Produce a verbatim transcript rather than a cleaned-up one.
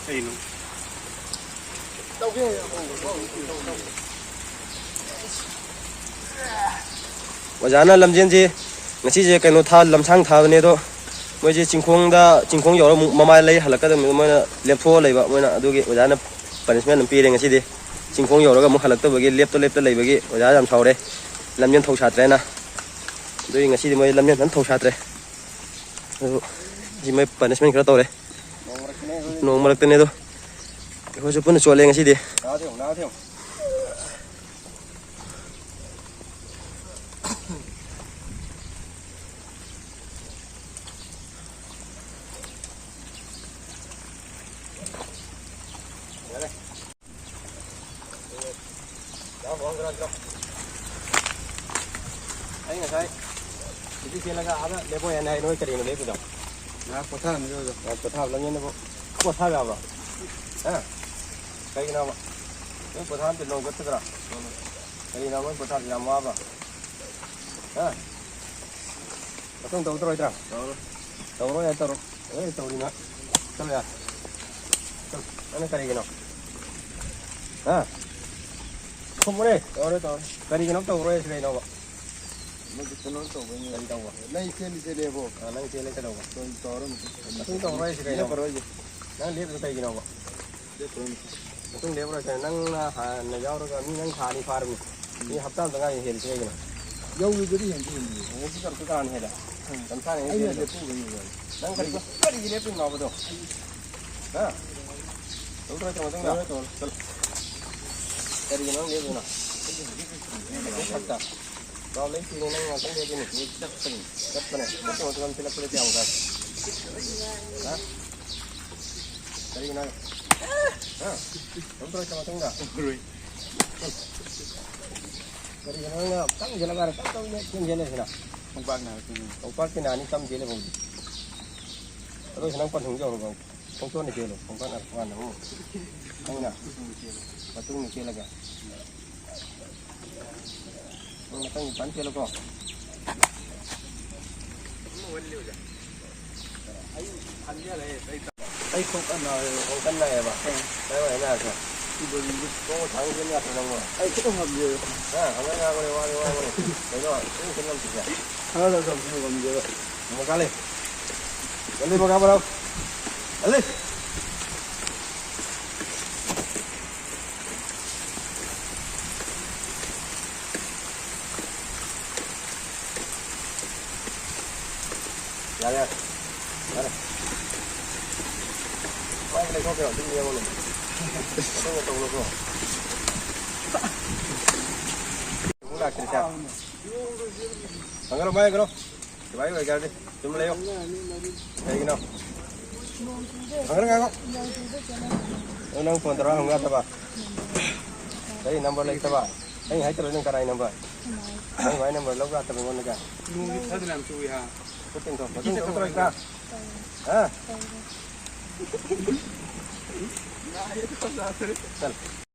ꯀꯩꯅꯣ? ꯑꯣꯖꯥꯅ ꯂꯝꯖꯦꯟꯁꯦ ꯉꯁꯤꯁꯦ ꯀꯩꯅꯣ ꯊꯥ, ꯂꯝꯁꯥꯡ ꯊꯥꯕꯅꯦ ꯑꯗꯣ, ꯃꯣꯏꯁꯦ ꯆꯤꯡꯈꯣꯡꯗ, ꯆꯤꯡꯈꯣꯡ ꯌꯧꯔ ꯑꯃꯨꯛ ꯃꯃꯥꯏ ꯂꯩ ꯍꯜꯂꯛꯀꯗꯕꯅꯤ, ꯃꯣꯏꯅ ꯂꯦꯞꯊꯣꯛꯑ ꯂꯩꯕ, ꯃꯣꯏꯅ ꯑꯗꯨꯒꯤ ꯑꯣꯖꯥꯅ ꯄꯅꯤꯁꯃꯦꯟ ꯑꯗꯨꯝ ꯄꯤꯔꯦ ꯉꯁꯤꯗꯤ꯫ ꯆꯤꯡꯈꯣꯡ ꯌꯧꯔꯒ ꯑꯃꯨꯛ ꯍꯜꯂꯛꯇꯕꯒꯤ ꯂꯦꯞꯇ ꯂꯦꯞꯇ ꯂꯩꯕꯒꯤ ꯑꯣꯖꯥ ꯌꯥꯝ ꯁꯥꯎꯔꯦ, ꯂꯝꯖꯦꯟ ꯊꯧ ꯁꯥꯠꯇ꯭ꯔꯦꯅ꯫ ꯑꯗꯨꯒꯤ ꯉꯁꯤꯗꯤ ꯃꯣꯏ ꯂꯝꯖꯦꯟ ꯐꯖꯅ ꯊꯧ ꯁꯥꯠꯇ꯭ꯔꯦ꯫ ꯑꯗꯨ ꯁꯤ ꯃꯣꯏ ꯄꯅꯤꯁꯃꯦꯟ ꯈꯔ ꯇꯧꯔꯦ꯫ ꯅꯣꯡ ꯃꯔꯛꯇꯅꯦ ꯑꯗꯣ꯫ ꯑꯩꯈꯣꯏꯁꯨ ꯄꯨꯟꯅ ꯆꯣꯠꯂꯦ ꯉꯁꯤꯗꯤ꯫ ꯑꯩ ꯉꯁꯥꯏ ꯁꯤꯗꯤ ꯆꯦꯜꯂꯒ ꯑꯥꯗ ꯂꯦꯞꯄꯣ ꯍꯥꯏꯅ ꯍꯥꯏ, ꯅꯣꯏ ꯀꯔꯤꯅꯣ ꯂꯦꯞꯄꯤꯗꯣ? ꯉꯥꯏꯍꯥꯛ ꯄꯣꯊꯥꯍꯟꯒꯦ ꯑꯣꯖꯥ꯫ ꯉꯥꯏꯍꯥꯛ ꯄꯣꯊꯥꯕ ꯂꯝꯖꯦꯟꯗꯕꯨ ꯄꯣꯊꯥꯕ ꯌꯥꯕ꯭ꯔꯣ? ꯍꯥ? ꯀꯩꯒꯤꯅꯣꯕ? ꯅꯣꯏ ꯄꯣꯊꯥꯍꯟꯗꯦ, ꯅꯣꯡ ꯆꯠꯀꯗ꯭ꯔꯥ? ꯀꯔꯤꯅꯣ ꯅꯣꯏ ꯄꯣꯊꯥꯕ ꯌꯥꯝ ꯋꯥꯕ꯭ꯔꯣ? ꯍꯥ? ꯃꯇꯨꯡ ꯇꯧꯗ꯭ꯔꯣꯏꯗ꯭ꯔꯥ? ꯇꯧꯔꯣꯏ꯫ ꯇꯧꯔꯣꯏ ꯍꯥꯏ ꯇꯧꯔꯣ꯫ ꯂꯣꯏ ꯇꯧꯔꯤꯅ꯫ ꯆꯠꯂꯣ ꯌꯥ꯫ ꯆꯠꯂꯣ꯫ ꯅꯪꯅ ꯀꯔꯤꯒꯤꯅꯣ? ꯍꯥ? ꯈꯨꯝꯃꯨꯅꯦ꯫ ꯇꯧꯔꯣꯏ, ꯇꯧꯔꯣꯏ꯫ ꯀꯔꯤꯒꯤꯅꯣ ꯇꯧꯔꯣꯏ ꯍꯥꯏꯁꯤ ꯀꯩꯅꯣꯕ? ꯃꯣꯏꯗꯤ ꯀꯩꯅꯣ ꯇꯧꯕꯩꯅꯦ꯫ ꯀꯔꯤ ꯇꯧꯕ? ꯅꯪ ꯆꯦꯜꯂꯤ ꯆꯦꯜꯂꯦꯕꯣ꯫ ꯑ, ꯅꯪ ꯆꯦꯜꯂꯦ ꯀꯩꯗꯧꯕ? ꯇꯧꯔꯣꯏ, ꯇꯧꯔꯣꯏ꯫ ꯃꯇꯨꯡ ꯇꯧꯔꯣꯏ ꯍꯥꯏꯁꯤ ꯀꯩꯅꯣ? ꯂꯦꯞꯄꯔꯣꯏ ꯍꯥꯏꯁꯦ꯫ ꯅꯪ ꯂꯦꯞꯄꯤꯗꯣ ꯀꯩꯒꯤꯅꯣꯕ? ꯃꯇꯨꯡ ꯂꯦꯞꯄꯔꯣꯏ ꯀꯩꯅꯣ? ꯅꯪꯅ ꯍꯥꯟꯅ ꯌꯥꯎꯔꯒ ꯃꯤ ꯅꯪ ꯊꯥ ꯑꯅꯤ ꯐꯥꯔꯕꯅꯤ꯫ ꯃꯤ ꯍꯞꯇꯥ ꯑꯝꯇ ꯉꯥꯏꯔꯤ ꯍꯦꯜꯂꯤꯁꯦ ꯀꯩꯒꯤꯅꯣ? ꯌꯧꯈꯤꯕꯗꯤ ꯍꯦꯟꯗꯤ ꯍꯦꯟꯗꯤ꯫ ꯍꯧꯖꯤꯛ ꯀꯥꯟ ꯀꯅꯥꯅ ꯍꯦꯜꯂꯦ? ꯎꯝ꯫ ꯀꯟꯊꯥꯅ ꯍꯦꯟꯗꯤ ꯑꯩꯅ ꯍꯦꯜꯂꯦ꯫ ꯂꯦꯞꯄꯨꯕꯩꯅꯦ꯫ ꯅꯪ ꯀꯔꯤ, ꯀꯔꯤꯒꯤ ꯂꯦꯞꯄꯤꯅꯣꯕꯗꯣ? ꯍꯥ? ꯇꯧꯗ꯭ꯔꯣꯏ ꯇꯧꯔꯣ ꯃꯇꯨꯡꯗ? ꯇꯧꯔꯣꯏ, ꯇꯧꯔꯣꯏ꯫ ꯆꯠꯂꯣ꯫ ꯀꯔꯤꯒꯤꯅꯣ ꯅꯪ ꯂꯦꯞꯄꯤꯅꯣ? ꯐꯛꯇ꯫ ꯂꯥꯎ, ꯂꯩ ꯊꯤꯔꯦ ꯅꯪ ꯉꯥꯛꯇꯪ ꯂꯦꯞꯄꯤꯅꯦ꯫ ꯆꯠꯄꯅꯦ꯫ ꯃꯇꯨꯡ ꯃꯇꯨꯡ ꯊꯤꯜꯂꯛꯄꯗ ꯀꯌꯥꯝ ꯀꯥꯏ? ꯍꯥ? ꯀꯔꯤꯒꯤꯅꯣ? ꯍꯥ? ꯇꯧꯗ꯭ꯔꯣꯏ ꯇꯧꯔꯣ ꯃꯇꯨꯡꯗ? ꯇꯧꯔꯣꯏ꯫ ꯀꯔꯤꯒꯤꯅꯣ ꯅꯪꯅ ꯀꯟꯅ ꯆꯦꯜꯂꯒ ꯇꯞ ꯇꯞꯅ ꯆꯦꯟ ꯆꯦꯜꯂꯤꯁꯤꯅ? ꯈꯣꯡꯄꯥꯛ ꯅꯥꯔꯛꯇꯣꯏꯅꯤ꯫ ꯈꯣꯡꯄꯥꯛꯇꯤ ꯅꯥꯅꯤ ꯀꯟꯅ ꯆꯦꯜꯂꯤꯐꯥꯎꯗꯤ꯫ ꯑꯗꯨ ꯑꯣꯏꯁꯨ ꯅꯪ ꯄꯟꯊꯨꯡ ꯌꯧꯔꯕ ꯈꯣꯡꯆꯣꯟꯗ ꯆꯦꯜꯂꯨ꯫ ꯈꯣꯡꯄꯥꯛ ꯅꯥꯔꯛꯄ ꯀꯥꯟꯗ ꯑꯃꯨꯛ ꯅꯪꯅ ꯃꯇꯨꯡꯗ ꯆꯦꯜꯂꯒ꯫ ꯅꯪ ꯃꯊꯪ ꯐꯖꯅ ꯆꯦꯜꯂꯨꯀꯣ꯫ ꯑꯩ ꯈꯣꯡ ꯀꯟꯅ ꯅꯥꯔꯦꯕ꯫ ꯈꯣꯡ ꯀꯟꯅ ꯅꯥꯏꯌꯦꯕ? ꯑꯥ꯫ ꯀꯥꯏ ꯋꯥꯏ ꯅꯥꯔꯒꯦ? ꯁꯤ ꯕꯣꯗꯤꯁꯦ꯫ ꯈꯣꯡ ꯊꯥꯡ ꯆꯦꯟ ꯌꯥꯗ꯭ꯔꯣ ꯅꯪꯕꯣ? ꯑꯩ ꯈꯤꯇꯪ ꯉꯝꯗꯦꯕ꯫ ꯍꯥ? ꯑꯃꯨꯛ ꯉꯥꯡꯕꯅꯦ, ꯋꯥꯔꯦ, ꯋꯥꯔꯦ꯫ ꯀꯩꯅꯣ, ꯆꯦꯟ ꯆꯦꯟ ꯉꯝꯗ꯭ꯔꯤꯁꯦ? ꯈꯔ ꯈꯔ ꯉꯝꯗꯦ, ꯉꯝꯗꯦꯕ꯫ ꯃꯈꯥ ꯂꯩ꯫ ꯆꯠꯂꯤ, ꯃꯈꯥ ꯃꯔꯥꯎ꯫ ꯆꯠꯂꯤ꯫ ꯌꯥꯔꯦ, ꯌꯥꯔꯦ꯫ ꯌꯥꯔꯦ꯫ ꯃꯥꯏ ꯂꯩꯊꯣꯛꯀꯦꯔꯣ? ꯑꯗꯨꯝ ꯌꯦꯡꯉꯨꯅꯦ꯫ ꯑꯗꯨꯝ ꯇꯧꯔꯣꯀꯣ꯫ ꯑꯃꯨꯛ ꯂꯥꯛꯇ꯭ꯔꯤꯁꯦ꯫ ꯍꯪꯒꯠꯂꯣ, ꯃꯥꯏ ꯍꯪꯒꯠꯂꯣ꯫ ꯁꯤꯐꯥꯏ ꯑꯣꯏꯒꯦ ꯍꯥꯏꯔꯗꯤ ꯆꯨꯝꯅ ꯂꯩꯌꯣ꯫ ꯀꯩꯒꯤꯅꯣ? ꯉꯥꯏꯈꯣ, ꯉꯥꯏꯈꯣ꯫ ꯑꯗꯣ ꯅꯪ ꯐꯣꯟ ꯇꯧꯔ ꯍꯪꯕ ꯌꯥꯗꯕ? ꯀꯔꯤ ꯅꯝꯕꯔ ꯂꯩꯇꯕ? ꯑꯩ ꯍꯥꯏꯇꯔꯣ ꯅꯪ ꯀꯅꯥꯏ ꯅꯝꯕꯔ? ꯅꯪ ꯃꯥꯏ ꯅꯝꯕꯔ ꯂꯧꯕ ꯌꯥꯗꯕ ꯑꯩꯉꯣꯟꯗꯒ? ꯅꯣꯡꯒꯤ ꯈꯔ ꯌꯥꯝ ꯆꯨꯏ ꯍꯥ? ꯈꯨꯠ ꯇꯤꯡꯊꯣꯛ, ꯈꯨꯠ ꯇꯤꯡꯊꯣꯛꯇ꯭ꯔꯣ ꯏꯇꯥ? ꯍꯥ? ꯆꯠꯂꯣ꯫